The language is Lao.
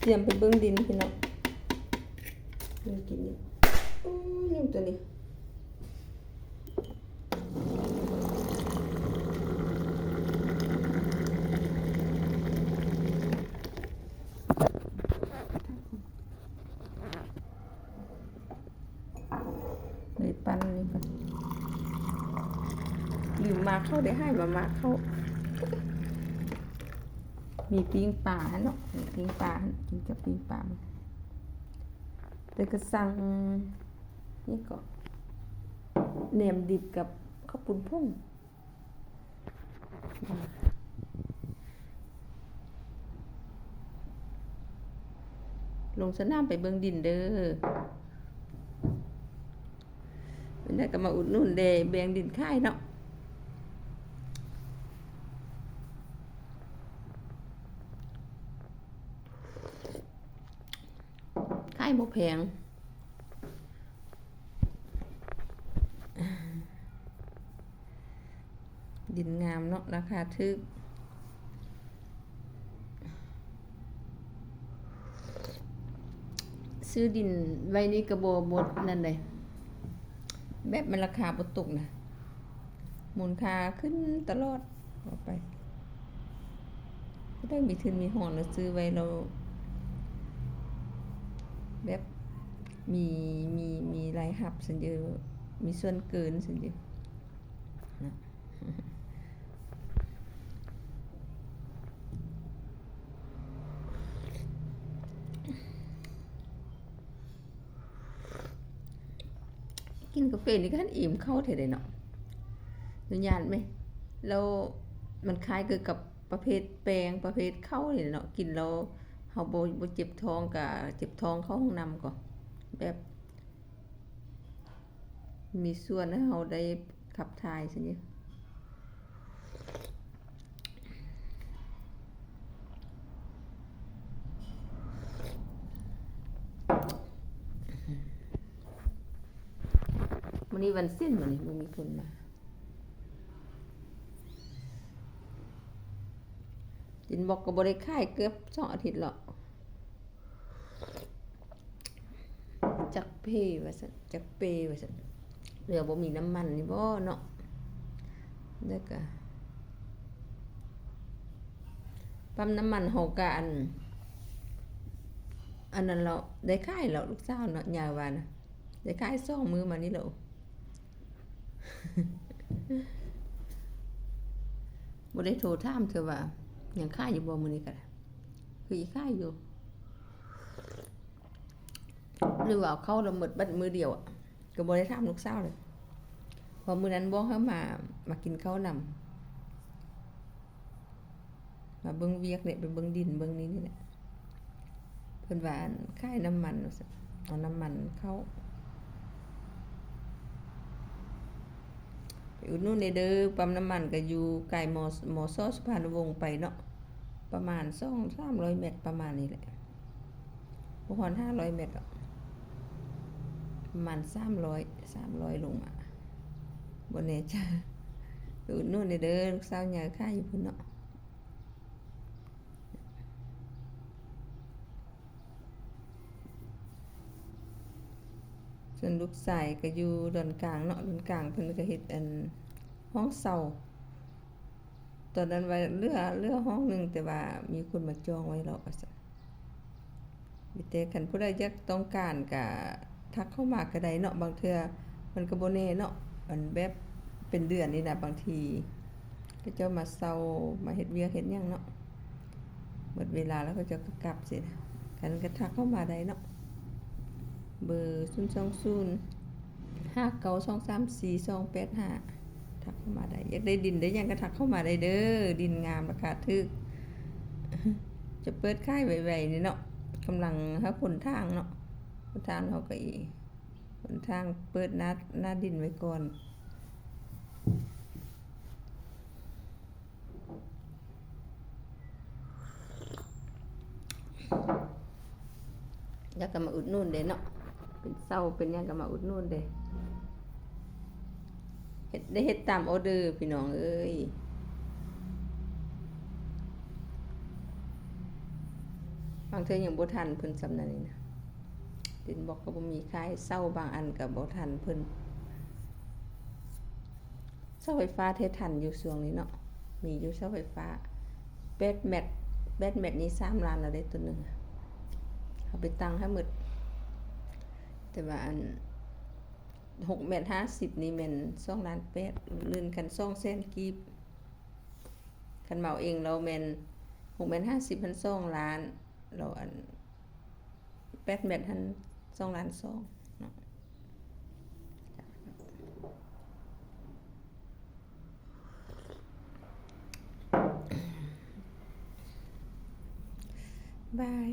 ຕຽມໄປເບິ່ງດິນພີ່ນ້ອງ ເບິ່ງກິນນີ້. ໂອ້ຍ ຍຸງຕົວນີ້. ໄດ້ປັ່ນນີ້ກ່ອນ ລືມໝາກເຂົ້າ ໄດ້ໃຫ້ມາໝາກເຂົ້າ. ມີປີ້ງປາເນາະ ມີປີ້ງປາ ກິນກັບປີ້ງປາ. ແຕ່ກະສັ່ງ ນີ້ກໍ ແໜມດິບກັບເຂົ້າປຸ້ນຜົງ. ລົງສະໜາມໄປເບິ່ງດິນເດີ ເປັນໃດກໍມາອຸດໜູນແດ່ ແບ່ງດິນຂາຍເນາະ. ຂາຍບໍ່ແພງ ດິນງາມເນາະ ລາຄາຖືກ. ຊື້ດິນໄວ້ນີ້ກໍບໍ່ ບໍ່ນັ້ນໃດ ແບບມັນລາຄາບໍ່ຕົກນະ ມູນຄ່າຂຶ້ນຕະຫຼອດ. ເອົາໄປ ຜູ້ໃດມີທຶນມີຮອນລະຊື້ໄວ້ລະ ແບບມີ ມີ ມີລາຍຮັບຊັ້ນເດີ ມີສ່ວນເກີນຊັ້ນເດີນະ. ກິນກາເຟນີ້ກໍຫັ້ນອີ່ມເຂົ້າແທ້ເດເນາະ ອະນຸຍາດແມະ. ແລ້ວມັນຄ້າຍຄືກັບປະເພດແປ້ງ ປະເພດເຂົ້ານີ້ເນາະ ກິນແລ້ວເຮົາບໍ່ ບໍ່ເຈັບທ້ອງ ກະເຈັບທ້ອງເຂົ້າຫ້ອງນ້ຳກໍ ແບບມີສ່ວນໃຫ້ເຮົາໄດ້ຂັບຖ່າຍຊັ້ນເດ. ມື້ນີ້ວັນສິນ ມື້ນີ້ບໍ່ມີຄົນມາ ອິນບັອກກໍບໍ່ໄດ້ຂາຍເກືອບສອງອາທິດແລ້ວ. ຈັກເພວ່າຊັ້ນ ຈັກເປວ່າຊັ້ນ ເຫຼືອບໍ່ມີນ້ຳມັນນີ້ບໍເນາະ. ແລ້ວກະປ້ຳນ້ຳມັນເຮົາກະອັນ ອັນນັ້ນແລ້ວ ໄດ້ຂາຍແລ້ວ ລູກສາວເນາະ ຍາຍວ່ານະ ໄດ້ຂາຍສອງມື້ມານີ້ແລ້ວ. ບໍ່ໄດ້ໂທຖາມເທື່ອວ່າຍັງຂາຍຢູ່ບໍ່ມື້ນີ້ກະ ຄືຊິຂາຍຢູ່ ຫຼືວ່າເອົາເຂົ້າລະໝົດບັດມື້ດຽວອະ ກໍບໍ່ໄດ້ຖາມລູກສາວເລີຍ ເພາະມື້ນັ້ນບອກໃຫ້ມາ ມາກິນເຂົ້ານຳ ມາເບິ່ງວຽກແຫຼະ ໄປເບິ່ງດິນເບິ່ງນີ້ນີ້ແຫຼະ. ເພິ່ນວ່າ ອັນ ຂາຍນ້ຳມັນວ່າຊັ້ນ ເອົານ້ຳມັນເຂົ້າ ໄປອຸດໜູນແດ່ເດີ. ປ້ຳນ້ຳມັນກໍຢູ່ໃກ້ ມ ມສ ສຸພານຸວົງໄປເນາະ ປະມານສອງສາມຮ້ອຍແມັດປະມານນີ້ແຫຼະ ບໍ່ຮອດຫ້າຮ້ອຍແມັດດອກ ປະມານສາມຮ້ອຍ ສາມຮ້ອຍລົງມາ ບໍ່ແນ່ໃຈ. ໄປອຸດໜູນແດ່ເດີ ລູກສາວຍາຍຂາຍຢູ່ພຸ້ນເນາະ. ສ່ວນລູກຊາຍກໍຢູ່ດອນກາງເນາະ ດອນກາງເພິ່ນກໍເຮັດອັນຫ້ອງເຊົ່າ ຕອນນັ້ນວ່າເຫຼືອ ເຫຼືອຫ້ອງໜຶ່ງ ແຕ່ວ່າມີຄົນມາຈອງໄວ້ແລ້ວວ່າຊັ້ນ. ມີແຕ່ຄັນຜູ້ໃດຢາກຕ້ອງການກະທັກເຂົ້າມາກະໄດ້ເນາະ ບາງເທື່ອມັນກະບໍ່ແນ່ເນາະ ອັນແບບເປັນເດືອນນີ້ນະ ບາງທີເຂົາເຈົ້າມາເຊົ່າ ມາເຮັດວຽກເຮັດຫຍັງເນາະ ໝົດເວລາແລ້ວເຂົາເຈົ້າກະກັບຊີ້ນະ. ຄັນກະທັກເຂົ້າມາໄດ້ເນາະ ເບີ ສູນສອງສູນ ຫ້າເກົ້າສອງສາມສີ່ສອງແປດຫ້າ ທັກເຂົ້າມາໄດ້. ຢາກໄດ້ດິນໄດ້ຫຍັງກໍທັກເຂົ້າມາໄດ້ເດີ ດິນງາມລາຄາຖືກ ຈະເປີດຂາຍໄວໆນີ້ເນາະ ກຳລັງຫາຫົນທາງເນາະ ຫົນທາງເຮົາກໍອີ ຫົນທາງເປີດໜ້າ ໜ້າດິນໄວ້ກ່ອນ. ຢາກກໍມາອຸດໜູນເດ້ເນາະ ເປັນເຊົ່າເປັນຫຍັງກໍມາອຸດໜູນເດ້ ເຮັດ ໄດ້ເຮັດຕາມອໍເດີພີ່ນ້ອງເອີຍ. ເ ບາງເທື່ອຍັງບໍ່ທັນເພິ່ນສ່ຳນັ້ນນີ້ນະ ເຕັນບັອກກໍບໍ່ມີຂາຍ ເສົາບາງອັນກໍບໍ່ທັນເພິ່ນ. ເສົາໄຟຟ້າແທ້ທັນຢູ່ຊ່ວງນີ້ເນາະ ມີຢູ່ເສົາໄຟຟ້າ ແປດແມັດ ແປດແມັດນີ້ສາມລ້ານແລ້ວເດ້ ຕົວໜຶ່ງ ເຮົາໄປຕັ້ງໃຫ້ໝົດ ແຕ່ວ່າອັນ ຫົກແມັດຫ້າສິບນີ້ແມ່ນສອງລ້ານແປດ ເລື່ອນກັນສອງແສນກີບ ຄັນເໝົາເອງແລ້ວແມ່ນຫົກແມັດຫ້າສິບຫັ້ນສອງລ້ານ ແລ້ວອັນແປດແມັດຫັ້ນສອງລ້ານສອງເນາະ. ບາຍ.